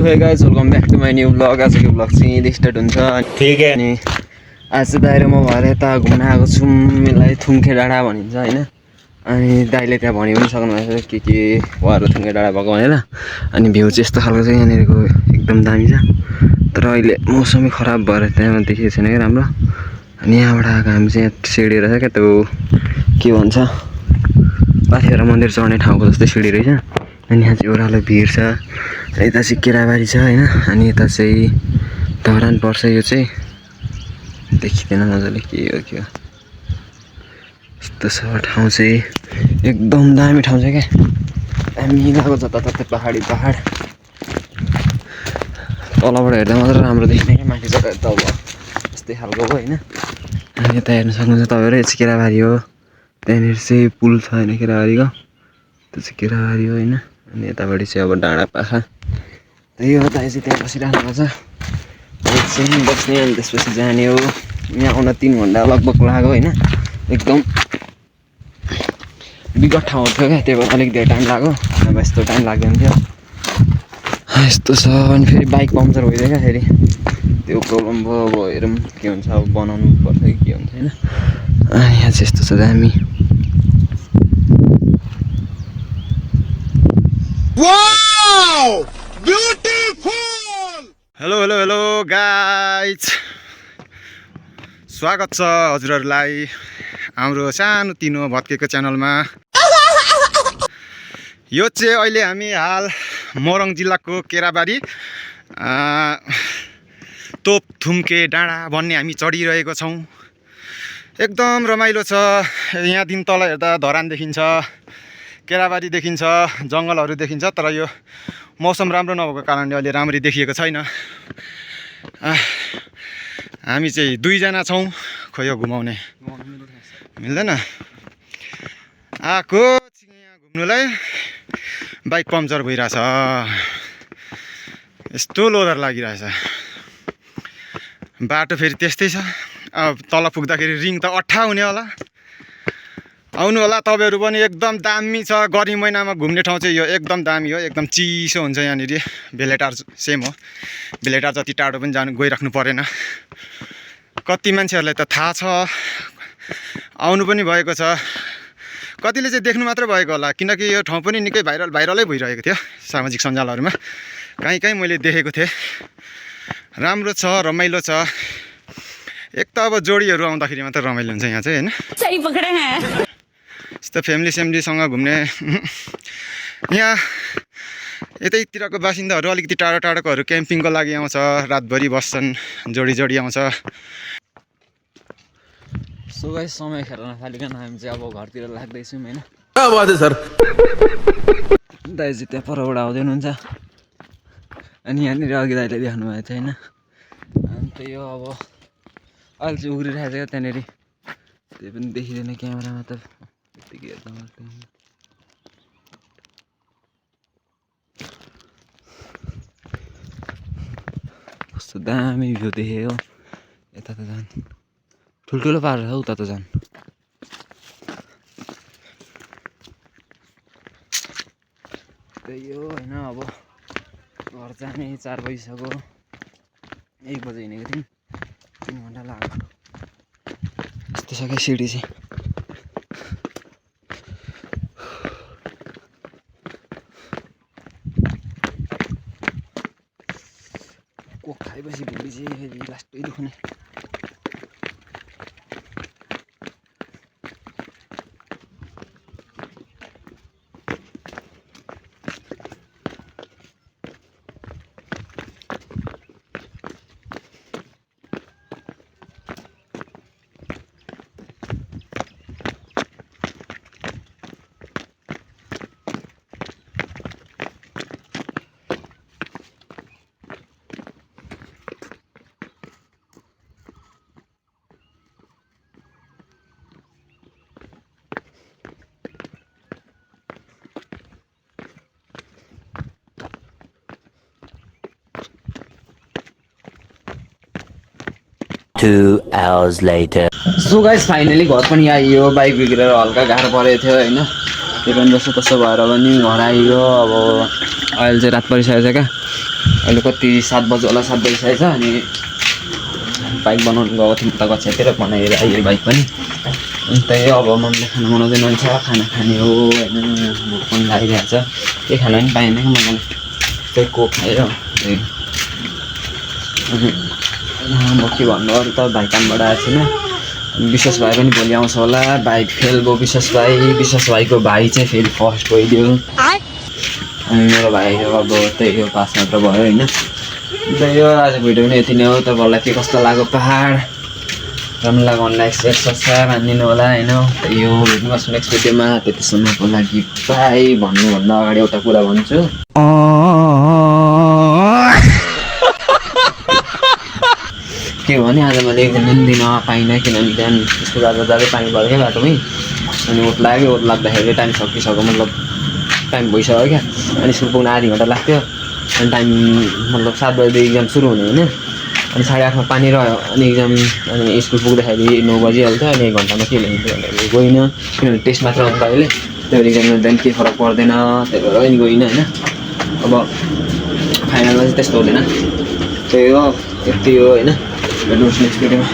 हे guys welcome back to my new blog. आजको blog चाहिँ यहीँ स्टार्ट हुन्छ। ठीक है। अनि आज चाहिँ दाइले म भएर यता घुम्न आएको छु। यसलाई थुङ्खे डाँडा भनिन्छ हैन। अनि दाइले त्यहाँ भनि पनि सक्नुभएको छ के वारो थुङ्खे डाँडा भएको भनेर। अनि भ्यू चाहिँ यस्तो खालको छ, यहाँनिरको एकदम दामी छ। तर अहिले मौसमै खराब भएर त्यहाँ देखेको छैन क्या राम्रो। अनि यहाँबाट आएको हामी चाहिँ यहाँ सिँढी रहेछ क्या, त्यो के भन्छ पाथेर मन्दिर चढ्ने ठाउँको जस्तै सिँढी रहेछ। अनि यहाँ चाहिँ ओह्रालो भिर छ, यता चाहिँ केराबारी छ हैन। अनि यता चाहिँ धरान पर्छ। यो चाहिँ देखिँदैन मजाले के हो के हो। यस्तो छ ठाउँ चाहिँ, एकदम दामी ठाउँ छ क्या। दामी लागेको जताततै पहाडी पहाड। तलबाट हेर्दा मात्र राम्रो देखिने क्या, माथि जता यता अब यस्तै खालको हो हैन। अनि यता हेर्न सक्नुहुन्छ तपाईँहरू, यो चाहिँ केराबारी हो। त्यहाँनिर चाहिँ पुल छ हैन केराबारीको, त्यो चाहिँ केराबारी हो हैन। अनि यतापट्टि चाहिँ अब डाँडा पाखा त्यही हो। दाइ चाहिँ त्यहाँ बसिरहनु भएको छ। एकछिन बस्ने अनि त्यसपछि जाने हो। यहाँ आउन 3 घन्टा लगभग लाग्यो होइन। एकदम विकट ठाउँहरू थियो क्या, त्यही भएर अलिक धेरै टाइम लाग्यो, नभए यस्तो टाइम लाग्दैन थियो। यस्तो छ। अनि फेरि बाइक पम्चर भइदियो क्या, फेरि त्यो प्रब्लम भयो। अब हेरौँ के हुन्छ, अब बनाउनु पर्छ कि के हुन्छ होइन। यहाँ चाहिँ यस्तो छ दामी। हेलो हेलो हेलो गाइज, स्वागत छ हजुरहरूलाई हाम्रो सानो तिनो भत्केको च्यानलमा। यो चाहिँ अहिले हामी हाल मोरङ जिल्लाको केराबारी तोप थुम्के डाँडा भन्ने हामी चढिरहेको छौँ। एकदम रमाइलो छ। यहाँदेखि तल हेर्दा धरान देखिन्छ, केराबारी देखिन्छ, जङ्गलहरू देखिन्छ। तर यो मौसम राम्रो नभएको कारणले अहिले राम्ररी देखिएको छैन। हामी चाहिँ 2 जना छौँ। खोइ यो घुमाउने मिल्दैन। आएको यहाँ घुम्नुलाई बाइक पम्चर भइरहेछ, यस्तो लोदर लागिरहेछ। बाटो फेरि त्यस्तै छ। अब तल पुग्दाखेरि रिङ त अट्ठा हुने होला। आउनु होला तपाईँहरू पनि, एकदम दामी छ। गर्मी महिनामा घुम्ने ठाउँ चाहिँ यो एकदम दामी हो। एकदम चिसो हुन्छ यहाँनिर। बेलेटार सेम हो, बेलेटार जति टाढो पनि गइराख्नु परेन। कति मान्छेहरूलाई त थाहा छ, आउनु पनि भएको छ। कतिले चाहिँ देख्नु मात्रै भएको होला, किनकि यो ठाउँ पनि निकै भाइरलै भइरहेको थियो सामाजिक सञ्जालहरूमा। कहीँ मैले देखेको थिएँ। राम्रो छ, रमाइलो छ। एक त अब जोडीहरू आउँदाखेरि मात्र रमाइलो हुन्छ यहाँ चाहिँ होइन। सही पकडे हैं। यस्तो फ्यामिलीसँग घुम्ने यहाँ यतैतिरको बासिन्दाहरू अलिकति टाढो टाढोकोहरू क्याम्पिङको लागि आउँछ, रातभरि बस्छन्, जोडी आउँछ। सो गाइस, समय खेर नफालिकन हामी चाहिँ अब घरतिर लाग्दैछौँ होइन। क्या बात है सर। दाइ चाहिँ त्यहाँ परबाट आउँदै हुनुहुन्छ। अनि यहाँनिर अघि दाइले देख्नु भएको थियो होइन। अनि त्यही हो, अब अहिले चाहिँ उग्रिरहेको छ क्या त्यहाँनिर। त्यही पनि देखिँदैन क्यामेरामा त यत्तिकै हेर्दा मात्रै। कस्तो दामी भ्यू देखेँ हो। यता त झन् ठुल्ठुलो पारेर छ, उता त झन्। त्यही हो होइन। अब घर जाने 4 बजिसक्यो। 1 बजे हिँडेको थियौँ, 3 घन्टा लाग्यो। यस्तो छ क्या सिँढी चाहिँ। कोक खाएपछि भुँडी चाहिँ फेरि लास्टै दुख्ने। Two hours later. So guys, finally घर पनि आइयो। बाइक बिग्रेर हल्का गाह्रो परेको थियो होइन। त्यो पनि जस्तो तस्तो भएर पनि घर आइयो। अब अहिले चाहिँ रात परिसकेको छ क्या। अहिले कति 7 बजे होला 7 बजिसकेको छ अनि बाइक बनाउनु गएको थियौँ उता कक्षातिर बनाएर आयो बाइक पनि अनि त्यही अब मम्मीले खाना बनाउँदै भन्छ खाना खाने हो होइन भोक पनि लागिरहेको छ केही खाना पनि पाइँदैन क्या मजाले त्यही कोक खाएर त्यही अब के भन्नु अरू त भाइ कामबाट आएको छैन अनि विश्वास भाइ पनि भोलि आउँछ होला भाइ फेल भयो विश्वास भाइको भाइ चाहिँ फेरि फर्स्ट भइदियो अनि मेरो भाइ अब त्यही हो पास मात्र भयो होइन त्यही हो आज भिडियो पनि यति नै हो तपाईँहरूलाई के कस्तो लाग्यो पहाड राम्रो लाग्यो भने लाइक सेयर सब्सक्राइब हानिदिनु होला होइन त्यही हो भेट्नुहोस् नेक्स्ट भिडियोमा त्यतिसम्मको लागि बाई भन्नुभन्दा अगाडि एउटा कुरा भन्छु के हो भने आज मैले एक दिन दिन पाइनँ किनभने बिहान स्कुल जाँदै पानी पऱ्यो क्या बाटोमै अनि ओत लाग्यो ओत लाग्दाखेरि टाइम सकिसक्यो मतलब टाइम भइसक्यो क्या अनि स्कुल पुग्न आधी घन्टा लाग्थ्यो अनि टाइम मतलब 7 बजीदेखि इक्जाम सुरु हुने होइन अनि 8:30मा पानी रह्यो अनि इक्जाम अनि स्कुल पुग्दाखेरि 9 बजिहाल्थ्यो अनि 1 घन्टामा के लेख्नु भन्दाखेरि गइनँ किनभने टेस्ट मात्र हुन्छ अहिले त्यही भएर इक्जाम गर्दा पनि केही फरक पर्दैन त्यही भएर पनि गइनँ होइन अब फाइनलमा चाहिँ त्यस्तो हुँदैन त्यही हो यति हो होइन भेट्नुहोस् नेक्स्ट भिडियोमा